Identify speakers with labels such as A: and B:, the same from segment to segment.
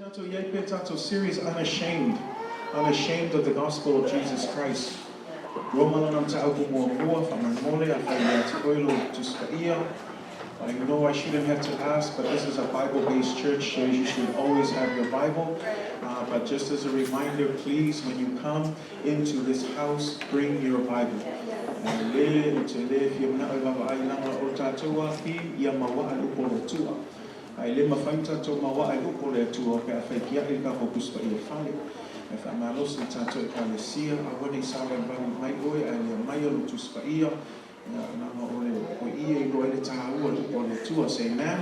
A: Tatou iai pea tatou series Unashamed, Unashamed of the Gospel of Jesus Christ. Roma lona mataupu muamua, faamolemole afai ia te oe lou Tusi Paia. I know I shouldn't have to ask, but this is a Bible-based church, so you should always have your Bible. But just as a reminder, please, when you come into this house, bring your Bible. Le o te le fia manao e vaavaai leaga o tatou afi ia maua le upu o le Atua. Ae le mafai ona tatou maua le upu o le Atua pe afai tiai le tatou Tusi Paia i le fale. E faamalosi i tatou Ekalesia, aua ne i savalivali mai oe ae le aumaia lou Tusi Paia, ia, leaga o le o ia e iloa ai le taua o le upu o le Atua. Say amen.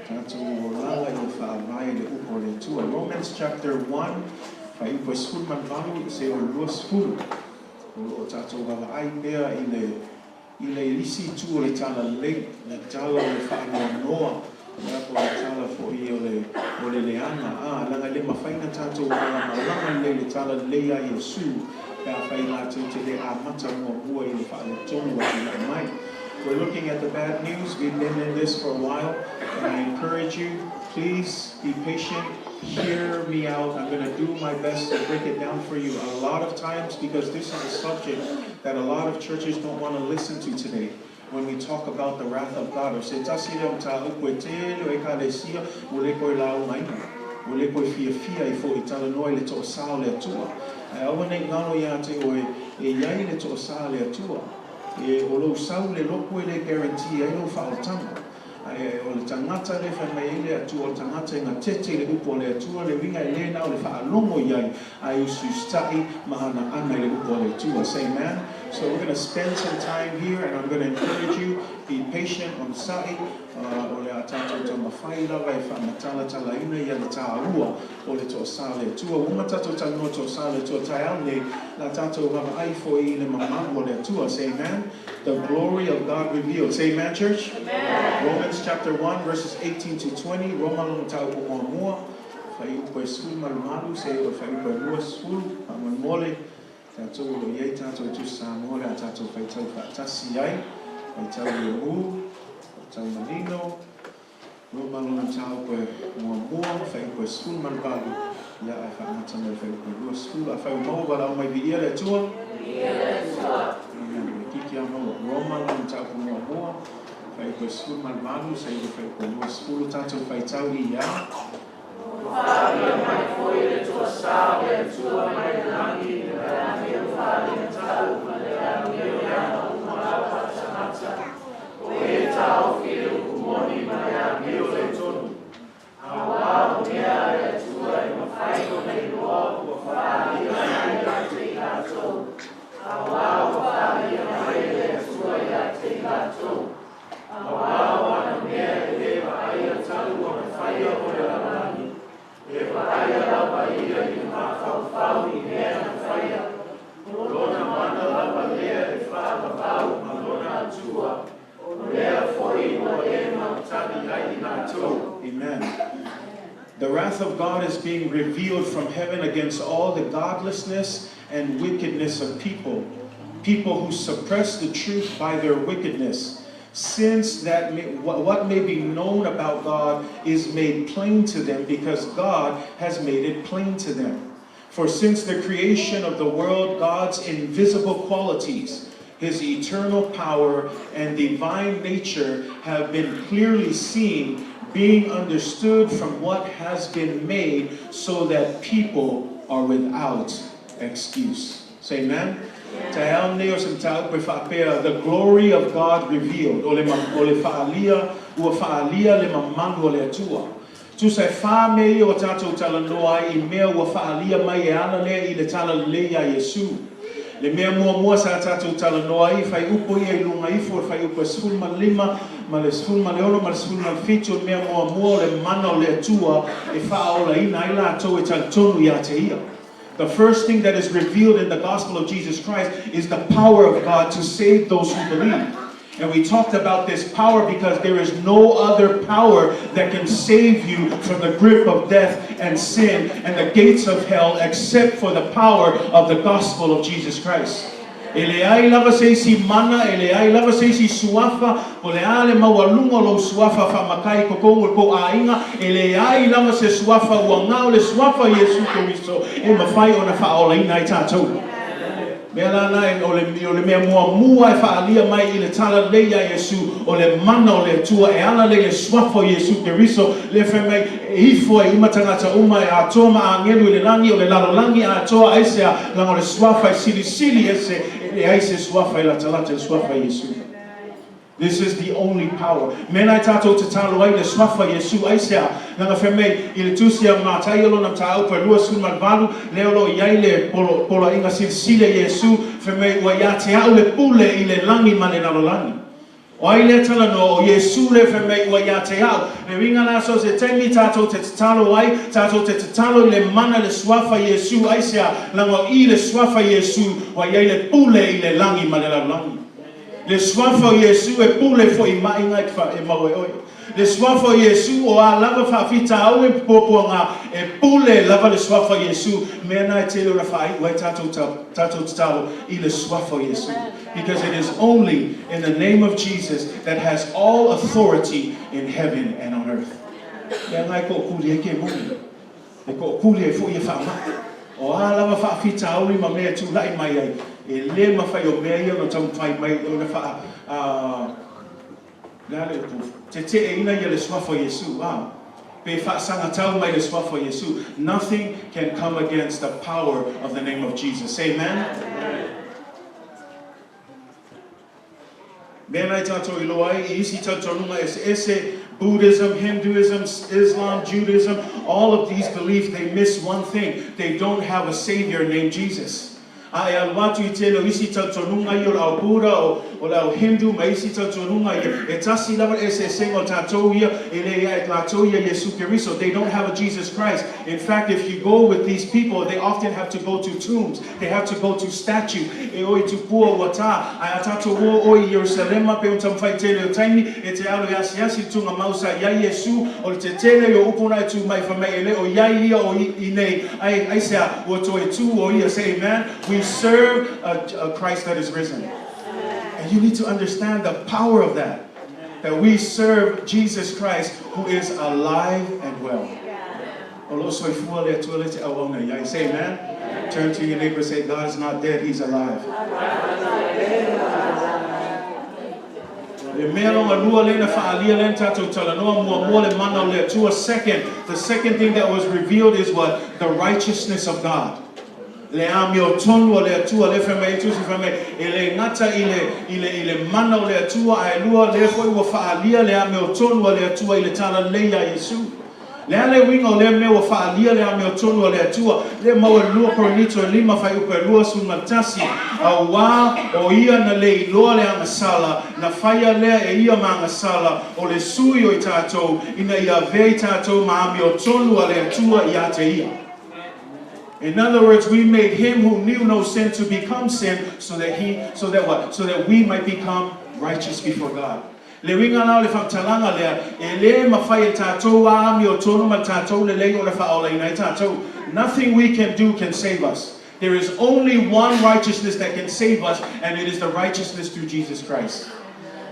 A: Tatou olaga ia faavae i le upu o le Atua. Romans chapter 1, fuaiupu e 18 seia oo i le 20. O lo o tatou vaavaai pea i le i le isi itu o le talalelei, le tala o le faanoanoa, ia po o le tala foi o le o le leaga. A, leaga e le mafai ona tatou malamalama lelei i le talalelei a Iesu pe afai latou te le amata muamua i le faaletonu ua tulai mai. We're looking at the bad news. We've been in this for a while, and I encourage you, please be patient. Hear me out. I'm going to do my best to break it down for you a lot of times because this is a subject that a lot of churches don't want to listen to today when we talk about the wrath of God. O se tasi lea o mataupu e tele o Ekalesia ua le toe laugaina, ua le toe fiafia ai foi e talanoa i le toasā o le Atua. Ae aua ne i galo iā te oe e i ai le toasā o le Atua. E o lou sau i le lotu e le guarantee ai lou faaolataga. Ae o le tagata lea e fai mai ai le Atua o le tagata e gatete i le upu a le Atua, le uiga e le na o le faalogo i ai, ae usiusitai ma anaana i le upu a le Atua. Say amen. So we're gonna spend some time here and I'm gonna encourage you, be patient, onosai, o le a tatou taumafai lava e faamatalatalaina ia le taua o le toasā o le Atua. Ua uma tatou talanoa toasā o le Atua taeao nei, la tatou vaavaai foi i le mamalu o le Atua. Say amen. The glory of God revealed. Say amen, church. Amen. Romans chapter 1 verses 18 to 20. Roma lona mataupu muamua, fuaiupu e 18 seia oo i le fuaiupu e 20. Faamolemole, tatou o lo o i ai tatou Tusi Samoa o le a tatou faitau faatasi ai. Faitau lemu, faitau manino. Roma lona mataupu e muamua, fuaiupu e 18, ia ae faamata mai le fuaiupu e 20. Afai ua maua, valaau mai, Viia le Atua. Viia le Atua. Amen. Ua itiiti lava maua. Roma lona mataupu muamua, fuaiupu e 18, seia oo i le fuaiupu e 20, tatou faitau i ia.
B: Ua faaalia mai foi le toasā o le Atua mai le lagi i le amio faalegatau ma le amio i aga uma lava a tagata, o e taofi i le upu moni ma le amio le tonu. Auā o mea a le Atua e mafai ona iloa ua faaalia mai ia te i latou, auā ua faaalia mai e le Atua ia te i latou. Auā o ana mea e le vaaia talu ona faia o le lalolagi, e vaaia lava ia i le mafaufau i mea na faia, o lona mana lava lea e faavavau ma lona Atua, o lea foi ua e mautali ai i latou.
A: Amen. The wrath of God is being revealed from heaven against all the godlessness and wickedness of people, people who suppress the truth by their wickedness. Since that may, what may be known about God is made plain to them because God has made it plain to them. For since the creation of the world, God's invisible qualities, his eternal power and divine nature have been clearly seen, being understood from what has been made, so that people are without excuse. Say amen. Taeao nei o se mataupu e faapea, The Glory of God Revealed, o le, o le faaalia, ua faaalia le mamalu o le Atua. Tusa e whā mea ia o tatou talanoa ai i mea ua faaalia mai e ala lea i le talalelei iā Iesu. Le mea muamua sa tatou talanoa ai, fuaiupu ia i luga ifo, le fuaiupu e 15 ma le 16 ma le 17, o le mea muamua o le mana o le Atua e faaolaina ai latou e talitonu iā te ia. The first thing that is revealed in the gospel of Jesus Christ is the power of God to save those who believe. And we talked about this power because there is no other power that can save you from the grip of death and sin and the gates of hell except for the power of the gospel of Jesus Christ. E leai lava se isi mana, e leai lava se isi suafa, po o le a le maualuga o lou suafa faamatai i totonu o le tou aiga, e leai lava se suafa ua na o le suafa o Iesu Keriso e mafai ona faaolaina ai tatou. Mea la na e, o le, o le mea muamua e faaalia mai i le talalelei iā Iesu, o le mana o le Atua e ala lea i le suafa o Iesu Keriso, lea fai mai e ifo ai uma tagata uma e atoa ma agelu i le lagi, o le lalolagi atoa, aisea? Leaga o le suafa e silisili ese, e leai se suafa e latalata i le suafa o Iesu. This is the only power. Mea na e tatou tatalo ai le suafa Iesu, aisea? Leaga fai mai i le tusi a Mataia lona mataupu e 28, lea o lo o i ai le polo, poloaiga silisili a Iesu, fai mai ua ia te au le pule i le lagi ma le lalolagi. O ai lea talanoa? O Iesu lea fai mai ua ia te au. Le uiga la so se taimi tatou te tatalo ai, tatou te tatalo i le mana le suafa Iesu, aisea? Leaga o i le suafa Iesu ua i ai le pule i le lagi ma le lalolagi. Le suafa o Iesu e pule foi i maʻiga e e maua e oe. Le suafa o Iesu o a lava faafitauli ma puapuaga e pule lava le suafa o Iesu. Mea na e tele ona faaiu ai tatou tatou tatalo i le suafa o Iesu. Because it is only in the name of Jesus that has all authority in heaven and on earth. Mea na e toʻokuli ai ke moni. E toʻokuli ai foi ia faamai. O a lava faafitauli ma mea e tulaʻi mai ai, e le mafai o mea ia ona taumafai mai ona faa a le a le upu, teteʻeina ia le suafa o Iesu, a pe faasagatau mai le suafa o Iesu. Nothing can come against the power of the name of Jesus. Amen. Mea na e tatou iloa ai i isi talitonuga eseese, Buddhism, Hinduism, Islam, Judaism, all of these beliefs they miss one thing, they don't have a savior named Jesus. A e alu atu i tele o isi talitonuga ia o le au Buddha, o, o le au Hindu ma isi talitonuga ia, e tasi lava le eseesega o tatou ia, e le ia e latou ia Iesu Keriso. They don't have a Jesus Christ. In fact, if you go with these people, they often have to go to tombs. They have to go to statue, e oi tupua ua tā, ae a tātou o oi i Ierusalema pe o taumafai tele o taimi, e te alo i asiasi tunga mau sa iai Iesu, o le te tele i o upu na e tū mai wha mai e le o iai ia o i, i nei, ai, aisea, ua toe tū o ia, say amen, we serve a, a Christ that is risen. And you need to understand the power of that. That we serve Jesus Christ who is alive and well. O lo o soifua le Atua le te auauna i ai. Say amen. Turn to your neighbor and say, God is not dead, He's alive. Le mea longa lua lea na faaalia lea na tatou talanoa muamua le mana o le Atua. Second, the second thing that was revealed is what? The righteousness of God. Le amiotonu o le Atua, lea fai mai ai Tusi fai mai, e le gata i le, i le, i le mana o le Atua, ae lua, lea foi ua faaalia le amiotonu a le Atua i le talalelei iā Iesu. Le a le uiga o lea mea ua faaalia le amiotonu a le Atua, lea maua i le 2 Korinito e 5 fuaiupu e 21, Auā o ia na le iloa le agasala, na faia lea e ia ma agasala, o le sui o i tatou, ina ia avea i tatou ma amiotonu a le Atua iā te ia. In other words, we made him who knew no sin to become sin, so that he, so that what? So that we might become righteous before God. Le uiga la o le faamatalaga lea, e le mafai e tatou a amiotonu ma le tatou lelei ona faaolaina ai tatou. Nothing we can do can save us. There is only one righteousness that can save us, and it is the righteousness through Jesus Christ.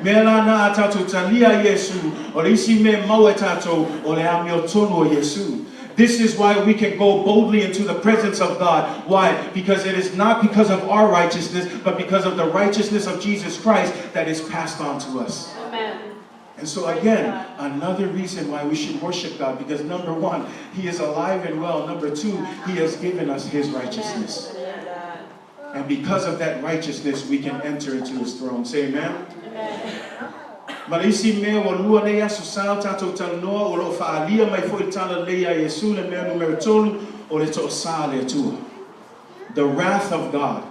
A: Mea la na a tatou talia a Iesu, o le isi mea maua e tatou, o le amiotonu o Iesu. This is why we can go boldly into the presence of God. Why? Because it is not because of our righteousness, but because of the righteousness of Jesus Christ that is passed on to us.
B: Amen.
A: And so again, another reason why we should worship God, because number one, He is alive and well. Number two, He has given us His righteousness. And because of that righteousness, we can enter into His throne. Say amen. Ma le isi mea ua lua nei aso sa o tatou talanoa, o lo o faaalia mai foi le talalelei iā Iesu, le mea numera tolu, o le toasā a le Atua. The wrath of God.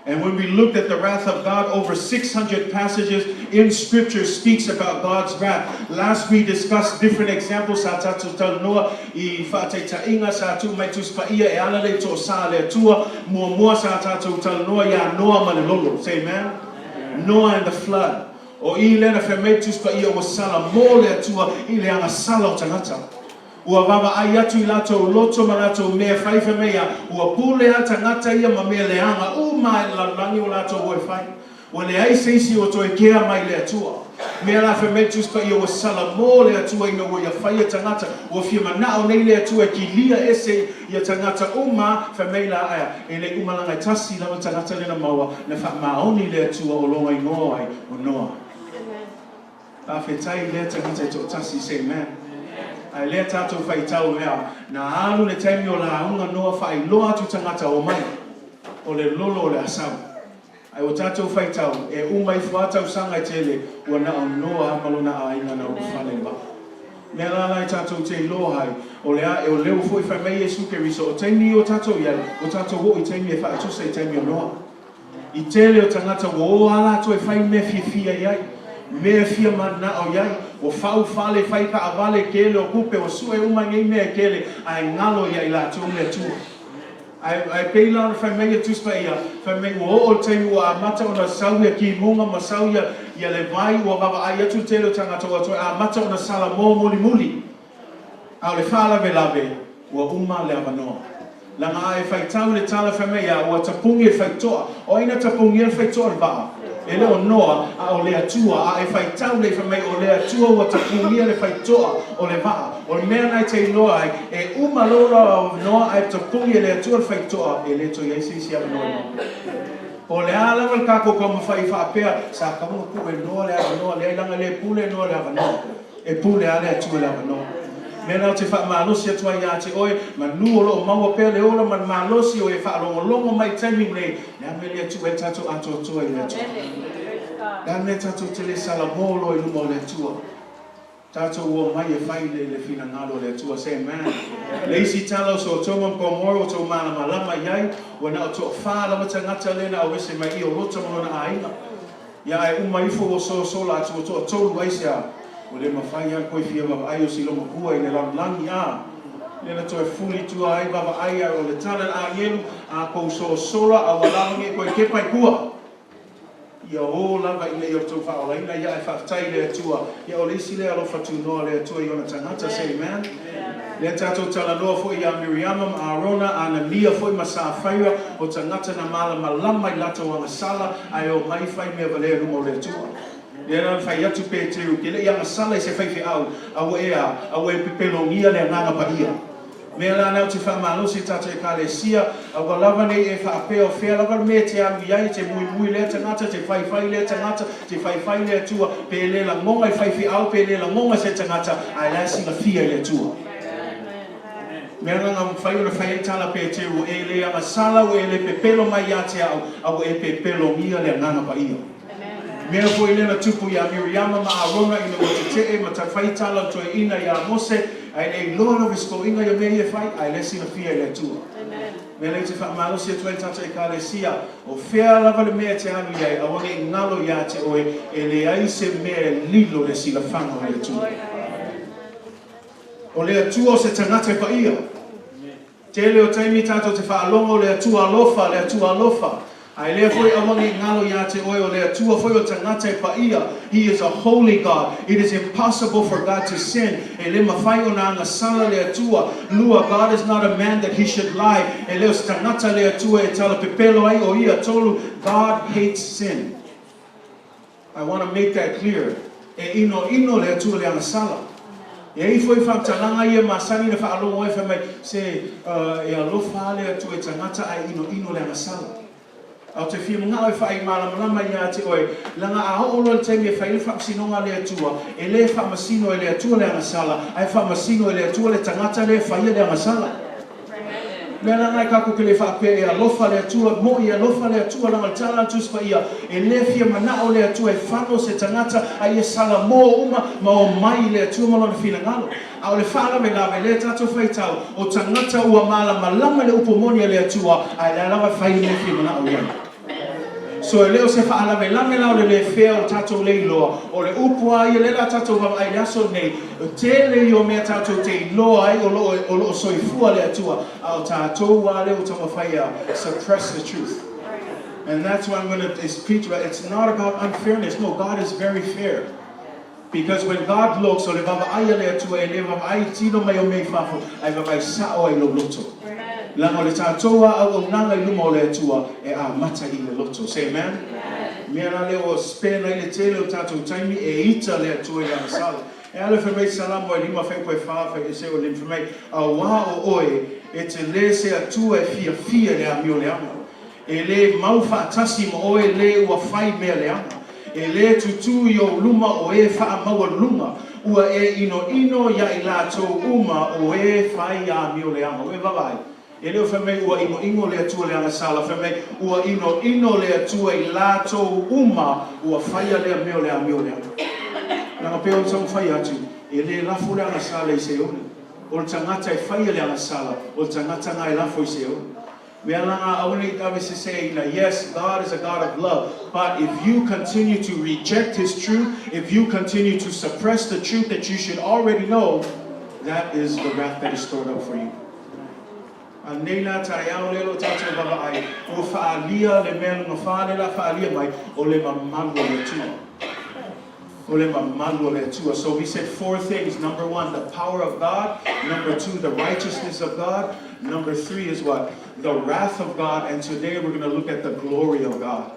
A: And when we looked at the wrath of God, over 600 passages in Scripture speaks about God's wrath. Last we discussed different examples sa tatou talanoa i faataitaiga sa tuu mai Tusi Paia e ala le toasā a le Atua. Muamua sa tatou talanoa iā Noa ma le lolo. Say amen. Noah and the flood. O i lea na fai mai Tusi Paia ua sala mo le Atua i le agasala o tagata. Ua vaavaai atu i latou loto ma latou mea fai, fai mai a, ua pule a tagata ia ma mea leaga uma a i le lalolagi ua latou o e fai. Ua leai se isi ua toe kea mai i le Atua. Mea la fai mai le Tusi Paia, ua salamo le Atua ina ua ia faia tagata, ua fia manao nei le Atua e kilia ese ia tagata uma, fai mai la aea, e le i uma laga e tasi lava tagata lea na maua, na faamaoni le Atua o lona igoa ai o Noa. Faafetai i lea tagata e toatasi, say amen. Ae lea tatou faitau mea, na alu le taimi o lauga Noa faailoa atu tagata omai, o le lolo o le a sau. Ae ua tatou faitau, e uma ifo a tausaga e tele, ua na o Noa a ma lona aiga na ulufale i le vaa. Mea la la e tatou te iloa ai, o le a, o lea ua foi fai mai Iesu Keriso, o taimi ia o tatou i ai, ua tatou oo i taimi e faatusa i taimi o Noa. I tele o tagata ua o a latou e fai mea fiafia i ai, mea fia manao i ai, ua fau fale, fai taavale, tele o tupe, ua sue uma nei mea e tele, ae galo ia i latou le Atua. Ae, ae pei la ona fai mai le Tusi Paia, fai mai ua oo le taimi ua amata ona sau ia timuga ma sau ia, ia le vai, ua vaavaai atu le tele o tagata ua toe amata ona salamo mulimuli. A o le faalavelave, ua uma le avanoa. Leaga a e faitau i le tala fai mai a, ua tapugi e le faitoa. O ai na tapugia le faitoa o le vaa? E le o Noa, a o le Atua. A e faitau lelei fai mai o le Atua ua tapugia le faitoa o le vaa. O le mea na e te iloa ai, e uma lou avanoa ae tapugi e le Atua le faitoa, e le toe i ai se isi avanoa i luma. Po o le a lava le tatou taumafai faapea, sa tatau ona tuu e Noa le avanoa, leai leaga e le pule Noa i le avanoa. E pule a le Atua i le avanoa. Mea la ou te faamalosi atu ai ia te oe, manu o lo o maua pea le ola ma le malosi o e faalogologo mai i le taimi lenei, le a le mea e le tuu ai le tatou atoatoa i le Atua? Le a le mea tatou te le salamo loa i luma o le Atua? Tatou omai e fai le le finagalo o le Atua. Say amen. Le isi tala o Sotoma ma Gomora ua tou malamalama i ai, ua na o toafa lava tagata lea na auese mai i o Lota ma lona aiga. Ia ae uma ifo ua sosola atu ua toatolu aisea? Ua le mafai a koe fia vavaai o si lomakua i le lalolagi a lea na toe fuli tua ai vavaai ae o le tala le agelu a kou sosola a ua lava nei koe kepa i tua ia o lava ina ia outou faaolaina ia ae faafetai i le Atua ia o le isi lea alofa tunoa o le Atua i ona tagata say amen Lea tatou talanoa foi ia Miriama ma Arona, Anania foi ma Safaira, o tagata na malamalama i latou agasala, ae omai fai mea valea i luma o le Atua. Lea la na fai atu Peteru, Ke leʻi agasala i se faifeau, a ua e a, a ua e pepelogia le Agaga Paia. Mea la na ou te faamalosi i tatou Ekalesia, aua lava nei e faapea o fea lava le mea e te alu i ai, te muimui lea tagata, te faifai lea tagata, te faifai le Atua, pe le lagoga i faifeau, pe le lagoga i se tagata, ae la e silafia i le Atua. Mea la na mafai ona fai ai tala Peteru, ua e le agasala, ua e le pepelo mai ia te au, a ua e pepelogia le Agaga Paia. Mea foi lea na tupu iā Miriama ma Arona ina ua teteʻe ma fai tala o toeaina iā Mose, ae le iloa lava i se toʻiga ia mea ia e fai, ae lea silafia e le Atua. Mea lea ou te faamalosi atu ai i le tatou Ekalesia, o fea lava le mea e te alu i ai, aua ne i galo iā te oe, e leai se mea e lilo le silafaga o le Atua. O le Atua o se tagata e paia. Tele o taimi tatou te faalogo o le Atua alofa, le Atua alofa. Ae lea foi aua nei galo ia te oe o le Atua foi o tagata e paia, He is a holy God. It is impossible for God to sin. E le mafai ona agasala le Atua. Lua, God is not a man that he should lie. E le o se tagata le Atua e tala pepelo ai o ia. Tolu, God hates sin. I want to make that clear. E inoino le Atua le agasala. E ai foi faamatalaga ia masani na faalogo ai fai mai, se e alofa a le Atua i tagata ae inoino le agasala. A ou te fia manao e faaimalamalama ia te oe, leaga a oo loa le taimi e fai ai le faamasinoga a le Atua, e le faamasino e le Atua le agasala, ae faamasino e le Atua le tagata lea e faia le agasala. Mea la na e tatou te le faapea e alofa le Atua, moʻi e alofa le Atua, leaga o le tala a le Tusi Paia, e le fia manao le Atua e fano se tagata a ia salamo uma ma omai i le Atua ma lona finagalo. A o le faalavelave, lea tatou faitau, o tagata ua malamalama i le upu moni a le Atua, ae lea lava e fai le mea e fia manao i ai. So e le o se faalavelave la o le le fea o le tatou le iloa, o le upu a ia lea la tatou vaavaai i le aso lenei, o tele ia o mea tatou te iloa ai o lo o, o lo o soifua le Atua, a o tatou a lea ua taumafai a suppress the truth. And that's what I'm going to preach about. It's not about unfairness. No, God is very fair. Because when God looks, o le vaavaai a le Atua, e le vaavaai i tino mai o mea i fafo, ae vaavaai sao ai i lou loto. Leaga o le tatou lava auaunaga i luma o le Atua, e amata i le loto. Say amen. Mea la lea ua spend ai le tele o tatou taimi e ita le Atua i le agasala. E ala fai mai Salamo e lima faiupu e fa fai ese o lima fai mai, Auā o oe, e te lē se Atua e fiafia i le amio leaga. E lē mau faatasi ma oe lē ua fai mea leaga. E lē tutū i ou luma o ē faamaualuluga, ua e inoino iā i latou uma o ē fai amio leaga. Ua e vaavaai? E le o fai mai ua inoino le Atua le agasala, fai mai ua inoino le Atua i latou uma ua faia lea mea o le amio leaga. Leaga pei ona taumafai atu, e lē lafo le agasala i Seoli. O le tagata e faia le agasala, o le tagata na e lafo i Seoli. Mea lana aua ne i taveseseina. Yes, God is a God of love, but if you continue to reject His truth, if you continue to suppress the truth that you should already know, that is the wrath that is stored up for you. A nei la taeao lea o lo o tatou vaavaai, ua faaalia le mea lona fa lea o le a faaalia mai, o le mamalu o le Atua. O le mamalu o le Atua. So we said four things. Number one, the power of God. Number two, the righteousness of God. Number three is what? The wrath of God. And today we're going to look at the glory of God.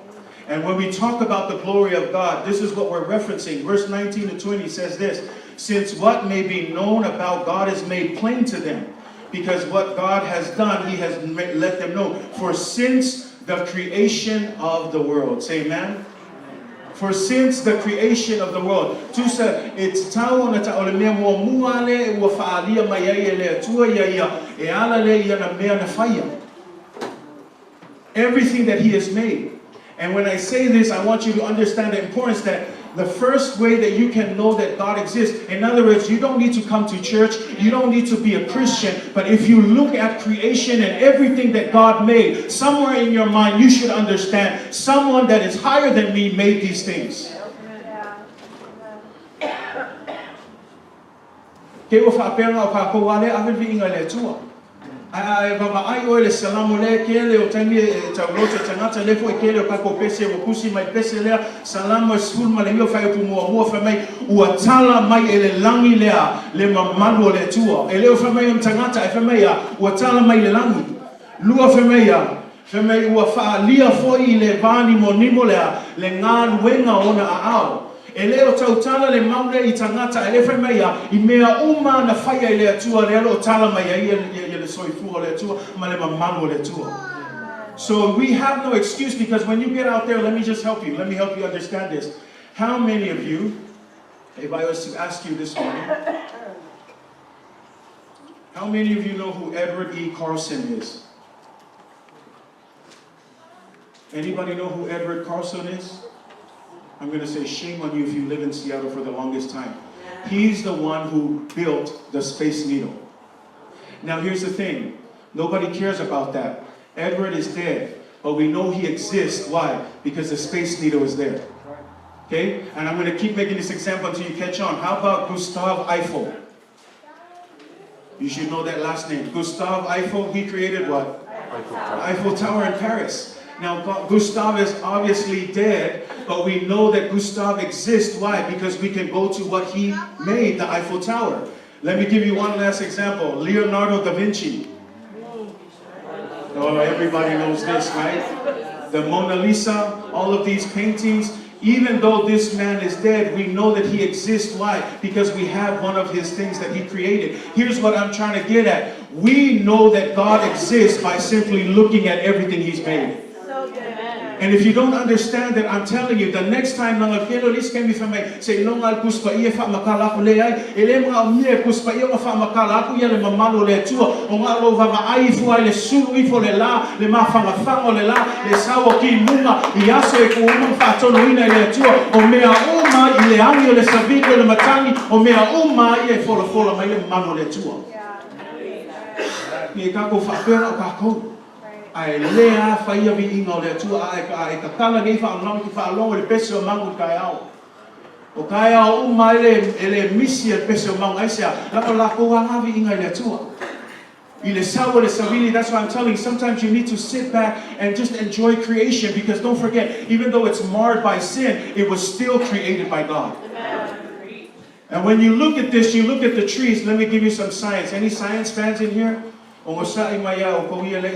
A: And when we talk about the glory of God, this is what we're referencing. Verse 19 to 20 says this: Since what may be known about God is made plain to them, because what God has done, He has let them know. For since the creation of the world, say amen. For since the creation of the world, tusa e tatau ona ta o le mea muamua lea ua faaalia mai ai e le Atua ia ia e ala lea i ana mea na faia. Everything that He has made. And when I say this, I want you to understand the importance that the first way that you can know that God exists, in other words, you don't need to come to church, you don't need to be a Christian, but if you look at creation and everything that God made, somewhere in your mind you should understand someone that is higher than me made these things. Ke ua faapea na o kākou a lea ave le viiga i le Atua. Ae a e vaavaai oe i le Salamo lea kele o taimi e tauloto tagata lea foi kele o kākou pese ua tusi mai pese lea Salamo e 19 fuaiupu muamua fai mai ua tala mai e le lagi lea le mamalu o le Atua. E le o fai mai o ni tagata ae fai mai a ua tala mai le lagi. Lua fai mai a fai mai ua faaalia foi i le va nimonimo lea le galuega o ona aao. E le o tautala le mau lea i tagata, ae le fai mai a i mea uma na faia e le Atua lea o lo o tala mai ai ia le soifua o le Atua ma le mamalu o le Atua. So we have no excuse because when you get out there, let me just help you, let me help you understand this. How many of you, if I was to ask you this morning, how many of you know who Edward E. Carlson is? Anybody know who Edward Carlson is? I'm going to say shame on you if you live in Seattle for the longest time. He's the one who built the Space Needle. Now here's the thing. Nobody cares about that. Edward is dead, but we know he exists. Why? Because the Space Needle is there. Okay? And I'm going to keep making this example until you catch on. How about Gustave Eiffel? You should know that last name. Gustave Eiffel, he created what?
C: Eiffel Tower.
A: Eiffel Tower in Paris. Now, Gustave is obviously dead, but we know that Gustave exists. Why? Because we can go to what he made, the Eiffel Tower. Let me give you one last example. Leonardo da Vinci. Oh, everybody knows this, right? The Mona Lisa, all of these paintings. Even though this man is dead, we know that he exists. Why? Because we have one of his things that he created. Here's what I'm trying to get at. We know that God exists by simply looking at everything he's made.
B: So good.
A: And if you don't understand it, I'm telling you, the next time nga kelo lis kemi fa mai se ilonga al kuspa ia fa makala aku le ai e le mga o mia kuspa ia fa makala aku ia le mamalu o le Atua o ngā lo vava ai ifo ai le sulu ifo le la le mafangafanga o le la le sau o ki lunga i aso e ku uma faatonuina i le Atua o mea uma i le agi o le savili o le matagi o mea uma ia e folafola mai le mamalu o le Atua. Ni e kākou faapea o kākou. Ae lē a faia viiga o le Atua ae a e tatala nei faamalama ki faalogo i le pese o magu i le taeao. O taeao uma e le e le misi e le pese o magu aisea lava lakou a ngā viiga i le Atua. I le sau o le savili, that's why I'm telling you, sometimes you need to sit back and just enjoy creation because don't forget, even though it's marred by sin, it was still created by God. And when you look at this, you look at the trees. Let me give you some science. Any science fans in here? Ogosaʻi mai iā ʻoukou ia le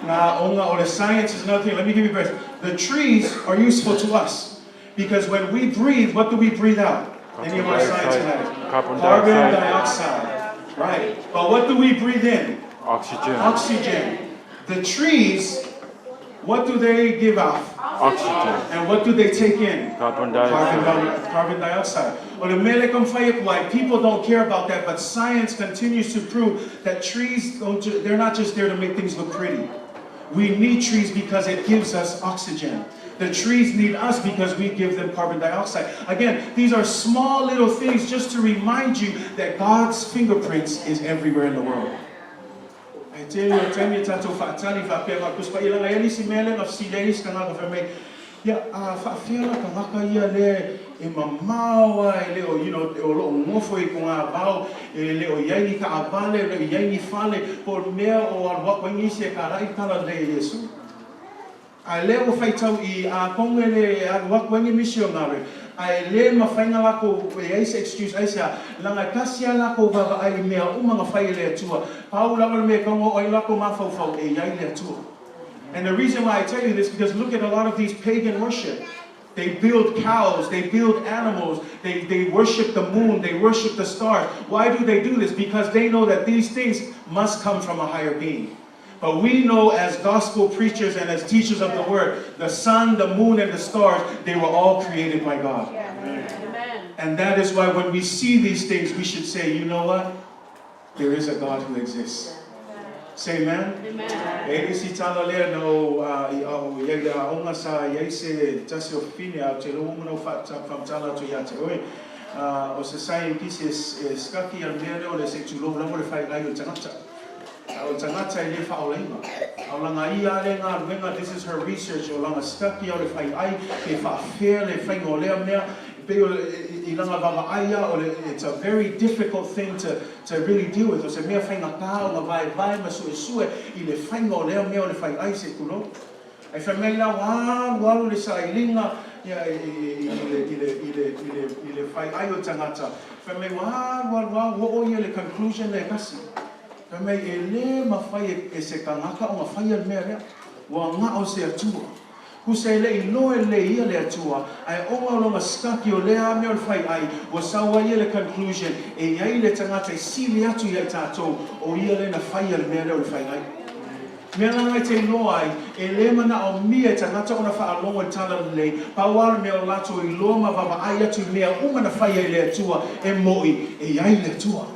A: ngā onga o le science is another thing. Let me give you a verse. The trees are useful to us because when we breathe, what do we breathe out? Any of our science fanatics?
C: Carbon
A: Carbon
C: dioxide.
A: dioxide. Right. But what do we breathe in?
C: Oxygen.
A: Oxygen. The trees, what do they give off?
C: Oxygen.
A: And what do they take in?
C: Carbon
A: Carbon,
C: dioxide.
A: carbon dioxide. O le mea lea e taumafai atu ai, people don't care about that, but science continues to prove that trees don't they're not just there to make things look pretty. We need trees because it gives us oxygen. The trees need us because we give them carbon dioxide. Again, these are small little things just to remind you that God's fingerprints is everywhere in the world. Ae tele o taimi e tatou faatali faapea faatusipaia leaga e i ai isi mea lea na fesili ai isi tagata fai mai, Ia, a faafefea la tagata ia lea e mamao a e le o, you know, o lo o nofo i Togavao, e le o i ai ni taavale, e le o i ai ni fale, po o le mea o alu atu ai nisi e kalaʻi le tala lelei a Iesu. A lea ua faitau i atonu e le alu atu ai ni misionare, a e le mafai ona latou e ai se excuse aisea, leaga e tasi a latou vaavaai i mea uma na fai e le Atua. Pau lava le mea e tatau ona oo ai latou mafaufau e i ai le Atua. And the reason why I tell you this because look at a lot of these pagan worship. They build cows, they build animals, they worship the moon, they worship the stars. Why do they do this? Because they know that these things must come from a higher being. But we know as gospel preachers and as teachers of the word, the sun, the moon, and the stars, they were all created by God.
B: Amen.
A: And that is why when we see these things, we should say, you know what? There is a God who exists. Say amen.
B: Amen.
A: E i ai le isi tala lea na ou i au i ai le aoga sa i ai se tasi o fafine a ou te iloa ua uma ona ou faamatala atu ia te oe. O se saienitisi e sikaki ia le mea lea o le se i tulou lava o le faiai o le tagata. A o le tagata e le faaolaina. A o lana ia lea galuega, this is her research, o lana sikaki ia o le faiai pe faafefea le faiga o lea mea. E pei o le, i lana vaavaai ia, o le, it's a very difficult thing to, to really deal with. O se mea faigata ona vaevae ma suesue i le faiga o lea mea o le faiai se i tulou. Ae fai mai la ua alu alu le sailiga ia i, i, i, le, i, le, i, le, i, le, i le faiai o le tagata. Fai mai ua alu alu lava ua oo ia i le conclusion lea e tasi. Fai mai e le mafai e, e se tagata ona faia le mea lea. Ua gao se Atua. Tusa e le i iloa e lelei ia le Atua, ae ona o lona sikaki o lea mea o le faiai, ua sau ai ia le conclusion, e i ai le tagata e sili atu ia i tatou, o ia lea na faia le mea lea o le faiai. Mea la e te iloa ai, e le manaomia e tagata ona faalogo i le tala lelei, pau lava le mea o latou iloa ma vaavaai atu i mea uma na faia e le Atua, e moʻi, e i ai le Atua.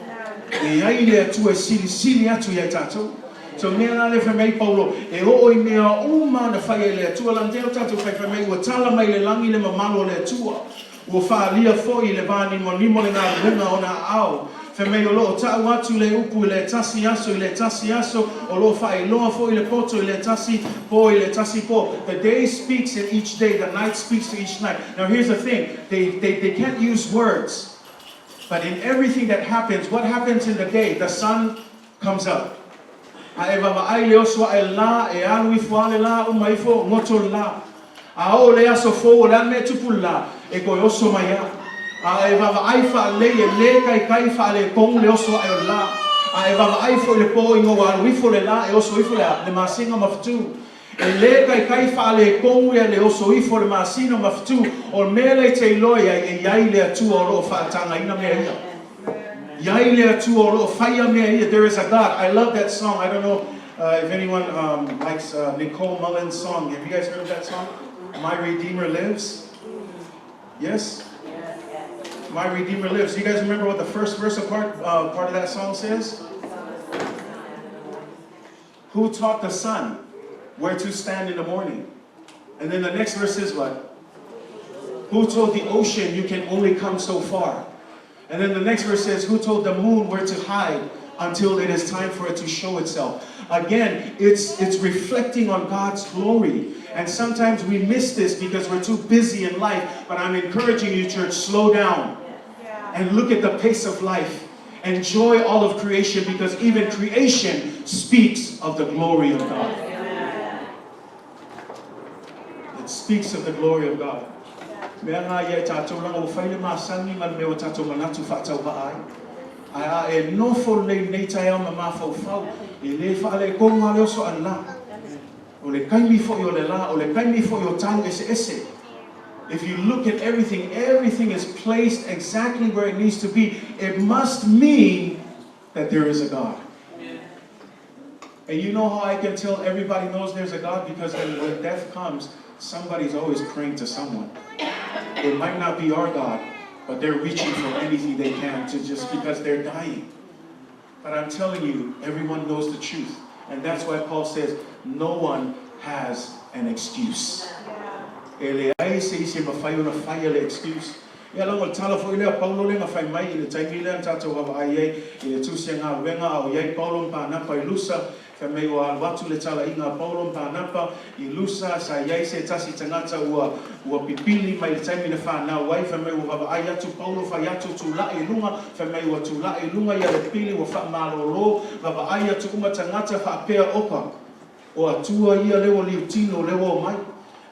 A: E i ai le Atua e silisili atu ia i tatou. So mea la lea fai mai ai Paulo, e oo i mea uma na faia e le Atua, lana o tatou fai mai ua tala mai le lagi le mamalu o le Atua. Ua faaalia foi i le vānimonimo le galuega o ona aao. Fai mai o lo o ta'u atu le upu i le tasi aso i le tasi aso, o lo o faailoa foi le poto i le tasi pō i le tasi pō. The day speaks in each day, the night speaks to each night. Now here's the thing, they can't use words, but in everything that happens, what happens in the day? The sun comes up. A e vaavaai le oso aʻe le lā, e alu ifo lava le lā, uma ifo, goto le lā. A oo le aso fou, o le a le mea e tupu i le lā? E toe oso mai lava. A e vaavaai faalelei, e lē taitai faaletonu le oso aʻe o le lā. A e vaavaai foi i le pō ina ua alu ifo le lā, e oso ifo le a? Le masina ma fetu. E lē taitai faaletonu ia le oso ifo o le masina ma fetu. O le mea lea e te iloa i ai, e i ai le Atua o lo o faatagaina mea ia. I ai le Atua o lo o faia mea ia. There is a God. I love that song. I don't know if anyone likes Nicole Mullen's song. Have you guys heard of that song? My Redeemer Lives? Yes? My Redeemer Lives. You guys remember what the first verse of part of that song says? Who taught the sun where to stand in the morning? And then the next verse is what? Who told the ocean you can only come so far? And then the next verse says, who told the moon where to hide until it is time for it to show itself? Again, it's reflecting on God's glory. And sometimes we miss this because we're too busy in life. But I'm encouraging you, church, slow down and look at the pace of life. Enjoy all of creation because even creation speaks of the glory of God. It speaks of the glory of God. Mea ngā ia e tātou langa ua fai le masani ma le mea ua tātou manatu faatauvaa ai. Ae a e nofo lelei i lenei taeao ma mafaufau, e le faaletonu lava le oso a le la. O le taimi foi o le la, o le taimi foi o tau eseese. If you look at everything, everything is placed exactly where it needs to be. It must mean that there is a God. And you know how I can tell everybody knows there's a God? Because then when death comes, somebody's always praying to someone. It might not be our God, but they're reaching for anything they can to just because they're dying. But I'm telling you, everyone knows the truth. And that's why Paul says, no one has an excuse. E leai se isi e mafai ona faia le excuse. Ia leaga o le tala foi lea a Paulo lea na fai mai i le taimi lea na tatou vaavaai ai i le tusi a galuega a o i ai Paulo ma Panapa i Lusa, fai mai ua alu atu le talaiga a Paulo ma Panapa i Lusa, sa i ai se tasi tagata ua ua pipili mai le taimi na fanau ai, fai mai ua vaavaai atu Paulo fai atu tula'i i luga, fai mai ua tula'i i luga ia le pili ua faamalolo, vaavaai atu uma tagata faapea oka. O Atua ia lea ua liutino lea ua omai.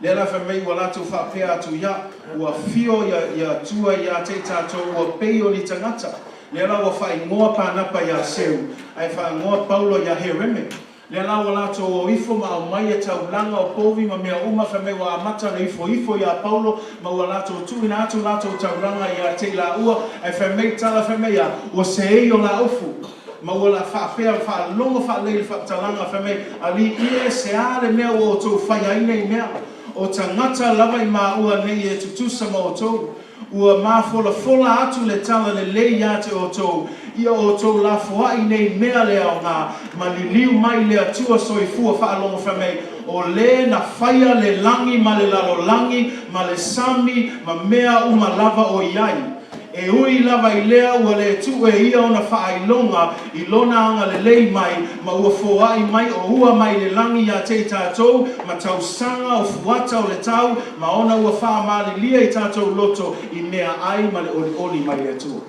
A: Lea la fai mai ua latou faapea atu ia, ua afio ia ia Atua ia te i tatou ua pei o ni tagata. Lea la ua faaigoa Panapa ia Seu, ae faaigoa Paulo ia Hereme. Lea la ua latou o ifo ma aumai ia taulaga o povi ma mea uma fai mai ua amata ona ifoifo ia Paulo ma ua latou tuuina atu latou taulaga ia te i laua, ae fai mai tala fai mai ia, ua seei o laufu. Ma ua la faapea faalogo faalelei le faamatalaga, fai mai, Alii e, se a le mea ua outou faia ai nei mea? O tagata lava i maua nei e tutusa ma outou. Ua mafolafola atu le tala lelei ia te outou, ia outou lafoai nei mea le aoga, ma liliu mai le Atua soifua faalogo fai mai, o le na faia le lagi ma le lalolagi ma le sami ma mea uma lava o i ai. E ui lava i lea ua le tuu e ia ona faailoga i lona agalelei mai ma ua foai mai o ua mai le lagi ia te i tatou ma tausaga o fuata o le tau ma ona ua faamalilia i tatou loto i mea ai ma le olioli mai le Atua.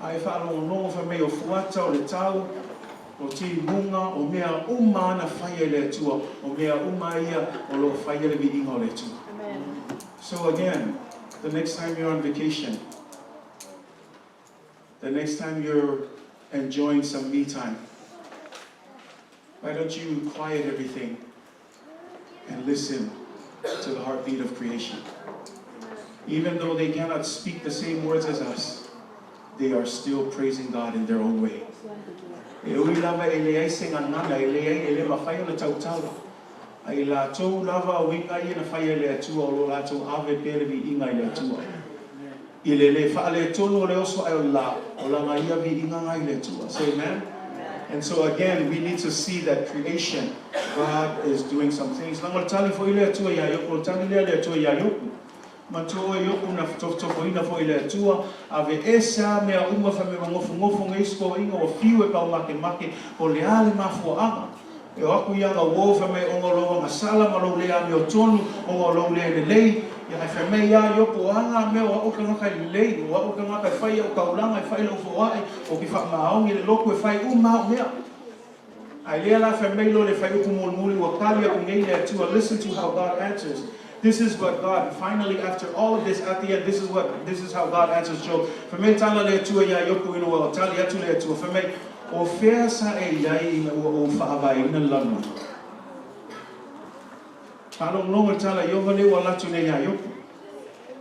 A: A e faalogologo fai mai o fuata o le tau, o timuga, o mea uma ana faia i le Atua, o mea uma ia o lo o faia le viiga o le Atua. So again, the next time you're on vacation, the next time you're enjoying some me time, why don't you quiet everything and listen to the heartbeat of creation? Even though they cannot speak the same words as us, they are still praising God in their own way. E ui lava e leai se gagana, e leai, e le mafai ona tautala. A i latou lava uiga ia na faia e le Atua o lo latou ave pea le viiga i le Atua. I le le faaletonu o le oso ae o le la, o lana ia viiga na i le Atua. Say amen. And so again, we need to see that creation, God is doing some things. Leaga o le tali foi le Atua ia Iopu, o le tali lea a le Atua ia Iopu. Manatua oe Iopu na fetofotofoina foi e le Atua, aveese a mea uma fai mai ua nofonofo nei isi toeaiina ua fiu e paumakemake, po o le a le mafuaaga. E o atu ia ana uō fai mai ona o lou agasala ma lou le amiotonu, ona o lou le lelei. Ia ae fai mai ia Iopu, o a ngā mea o a'u le tagata e lelei, o a'u le tagata e fai a'u taulaga, e fai la'u foa'i, ou te faamaoni le lotu e fai uma a'u mea. Ae lea la fai mai loa le fuaiupu mulimuli ua tali atu nei le Atua, listen to how God answers. This is what God, finally after all of this at the end, this is what, this is how God answers Job. Fai mai tala le Atua iā Iopu ina ua tali atu le Atua, fai mai, O fea sa e i ai ina ua ou faavaeina le lalolagi? Faalogologo i le tala a Ieova lea ua alu atu nei iā Iopu.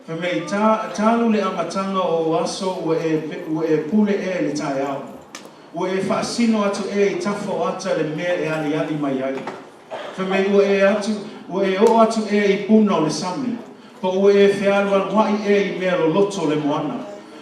A: Fai mai, Ta, talu le amataga o ou aso ua e, ua e pule ea i le taeao. Ua e faasino atu ea i tafa o ata le mea e aliali mai ai. Fai mai, ua e atu, ua e oo atu ea i puna o le sami, po ua e fealualuaʻi ea i mea loloto o le moana.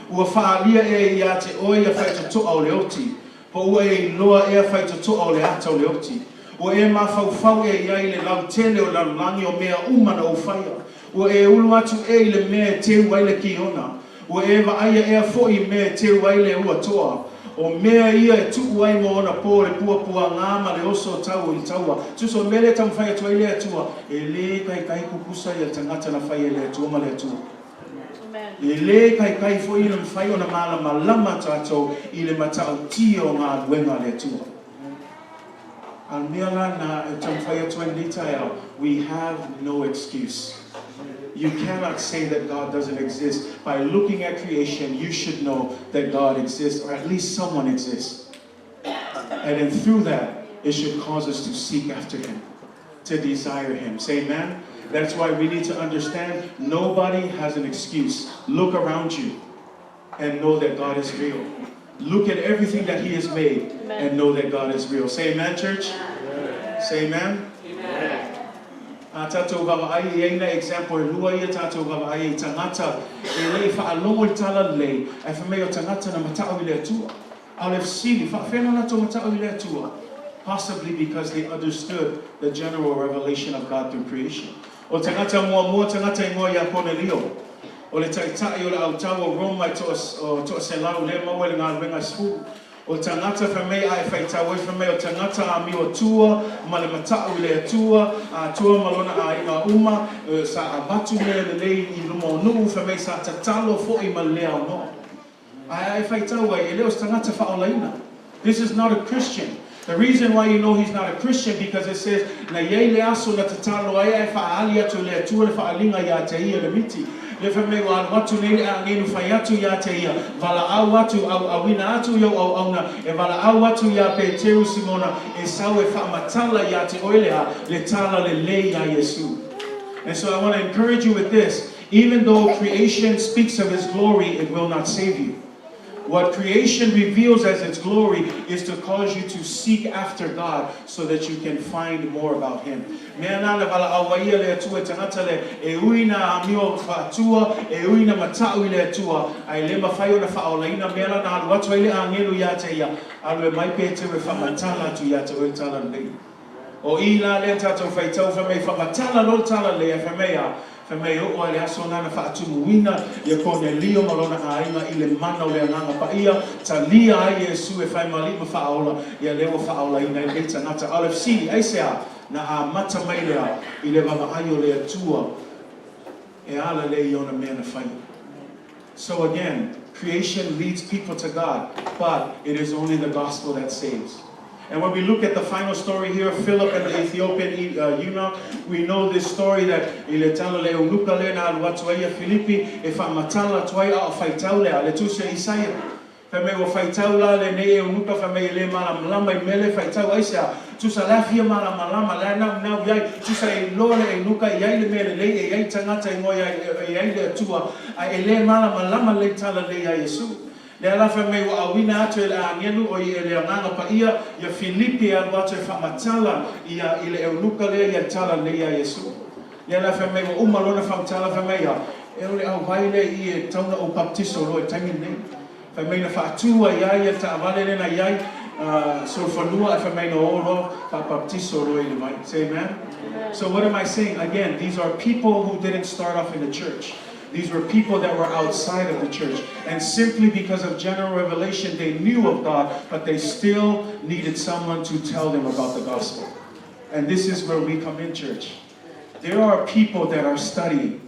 A: Ua faaalia ea ia te oe ia faitotoa o le oti, po ua e iloa ea faitotoa o le ata o le oti. Ua e mafaufau ea i ai i le lautele o le lalolagi o mea uma na ou faia. Ua e ulu atu ea i le mea e teu ai le kiona. Ua e vaaia ea foi i mea e teu ai le ua toa. O mea ia e tuu ai ma ona po le puapuaga ma le oso o tau i le taua. Tusa o le mea lea e taumafai atu ai le Atua, e le taitai kukusa ia le tagata na faia e le Atua ma le Atua. E le taitai foi ona mafai ona malamalama tatou i le matautia o galuega a le Atua. A o le mea la na e taumafai atu ai i lenei taeao, we have no excuse. You cannot say that God doesn't exist. By looking at creation, you should know that God exists, or at least someone exists. And then through that, it should cause us to seek after Him, to desire Him. Say amen. That's why we need to understand nobody has an excuse. Look around you and know that God is real. Look at everything that He has made and know that God is real. Say amen, church. Say amen. A tātou vaavaai i ai nai example e lua ia tātou vaavaai i tagata e le i faalogo i le talalelei, ae fai mai o tagata na mata'u i le Atua. A o le fesili, faapefea ona latou mata'u i le Atua? Possibly because they understood the general revelation of God through creation. O le tagata muamua, tagata igoa ia Konelio, o le taitai o le autau o Roma e toaselau lea maua i le galuega sefulu. O le tagata fai mai a e faitau ai fai mai o le tagata amio atua ma le mata'u i le Atua, Atua ma lona aiga uma, sa avatu mea lelei i luma o nuu, fai mai sa tatalo fo'i ma le le aonoa. Ae a e faitau ai, e le o se tagata faaolaina. This is not a Christian. The reason why you know he's not a Christian because it says, na i ai le aso na tatalo ai ae faaali atu e le Atua le faaaliga ia te ia le miti. Lea fai mai ua alu atu nei le agelu fai atu ia te ia, valaau atu, auauina atu i ou auauna, e valaau atu iā Peteru Simona e sau e faamatala ia te oe le a, le talalelei ia Iesu. And so I want to encourage you with this, even though creation speaks of His glory, it will not save you. What creation reveals as its glory is to cause you to seek after God so that you can find more about Him. Mea nā na valaau ai ia le Atua i tagata le e ui na amio faatua, e ui na mata'u i le Atua, ae le mafai ona faaolaina mea la na alu atu ai le agelu ia te ia, alu e mai Peteru e faamatala atu ia te oe le talalelei. O i la lea tatou faitau fai mai faamatala loa le talalelei ae fai mai a, fai mai e oo lava i le aso na na faatumuina ia Konelio ma lona aiga i le mana o le Agaga Paia, talia ai Iesu e fai ma Alii ma Faaola, ia lea ua faaolaina ai lenei tagata. A o le fesili, aisea na amata mai lea i le vaavaai o le Atua e ala lea i ona mea na faia? So again, creation leads people to God, but it is only the gospel that saves. And when we look at the final story here of Philip and the Ethiopian eunuch, we know this story that i le tala le eunuka lea na alu atu ai ia Filipi e faamatala atu ai a o faitau lea le tusi a Isaia. Fai mai ua faitau la lenei eunuka fai mai e le malamalama i mea lea e faitau aisea? Tusa la fia malamalama la e naunau i ai tusa e iloa le eunuka e i ai le mea lelei e i ai tagata e moe ai e i ai le Atua ae e le malamalama lelei tala lelei ia Iesu. Lea la fai mai ua auina atu e le agelu o i e le Agaga Paia ia Filipi e alu atu e faamatala ia i le eunuka lea ia tala lelei ia Iesu. Lea la fai mai ua uma lona faamatala fai mai ia, e o le auvai lea i i e tatau ona ou baptiso loa i le taimi lenei. Fai mai na faatu ai ia ia le taavale lea na i ai, solofanua ae fai mai na o loa faabaptiso loa i le vai. Say amen. So what am I saying? Again, these are people who didn't start off in the church. These were people that were outside of the church. And simply because of general revelation, they knew of God, but they still needed someone to tell them about the gospel. And this is where we come in, church. There are people that are studying.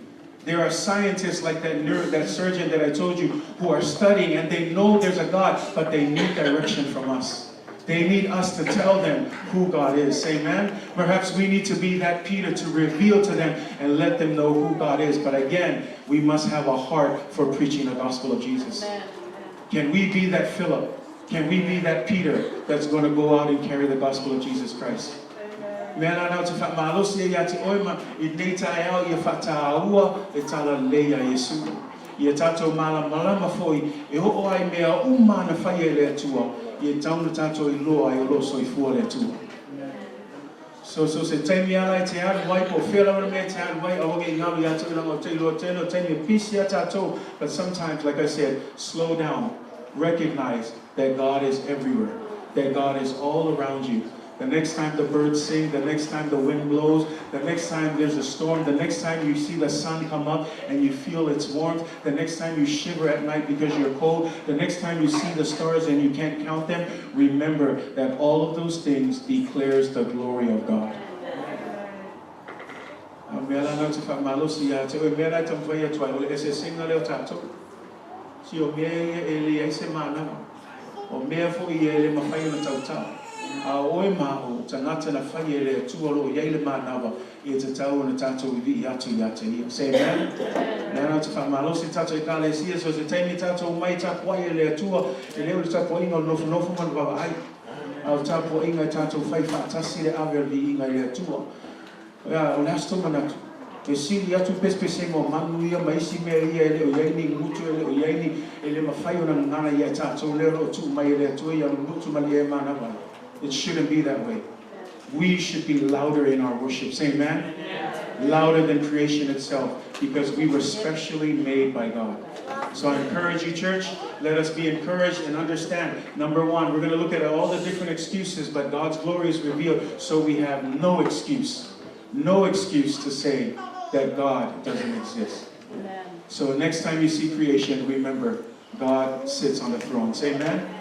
A: There are scientists like that that surgeon that I told you who are studying and they know there's a God, but they need direction from us. They need us to tell them who God is. Say amen. Perhaps we need to be that Peter to reveal to them and let them know who God is. But again, we must have a heart for preaching the gospel of Jesus. Amen. Can we be that Philip? Can we be that Peter that's going to go out and carry the gospel of Jesus Christ? Mea la nau te faamalosi ai ia te oe ma i lenei taeao ia faataua le talalelei ia Iesu. Ia tatou malamalama foi e oo ai mea uma na faia e le Atua, ia tatau ona tatou iloa ai o lo o soifua le Atua. So so se taimi ala e te alu ai po o fea lava le mea e te alu ai aua ne i galo ia te oe leaga o te iloa tele o taimi e pisi a tatou, but sometimes like I said, slow down, recognize that God is everywhere, that God is all around you. The next time the birds sing, the next time the wind blows, the next time there's a storm, the next time you see the sun come up and you feel its warmth, the next time you shiver at night because you're cold, the next time you see the stars and you can't count them, remember that all of those things declares the glory of God. A mea la nau te faamalosi ia te oe, mea la e taumafai atu ai, o le eseesega lea o tatou. Si o mea ia e leai se manawa. O mea foi ia e le mafai ona tautala. A o oe ma a'u, o tagata na faia e le Atua o lo o i ai le manava, e tatau ona tatou vivii atu ia te Ia. Say amen. Lea ou te faamalosi i tatou Ekalesia, so se taimi tatou omai e tapuai e le Atua, e le o le tapuaiga o le nofonofo ma le vaavaai, a o le tapuaiga e tatou fai faatasi le ave o le viiga i le Atua. Ia, o le a se tou manatu? E sili atu le pesepesega o manu ia ma isi mea ia e le o i ai ni gutu, e le o i ai ni, e le mafai ona gagana ia i tatou lea o lo o tuu mai e le Atua ia gutu ma lia e manava ai. It shouldn't be that way. We should be louder in our worship. Say amen. Louder than creation itself, because we were specially made by God. So I encourage you, church, let us be encouraged and understand. Number one, we're going to look at all the different excuses, but God's glory is revealed, so we have no excuse. No excuse to say that God doesn't exist. So next time you see creation, remember God sits on the throne. Say amen.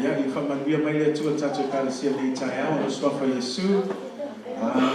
A: Ia, ia faamanuia mai le Atua tatou Ekalesia i lenei taeao, o le suafa o Iesu. Amen.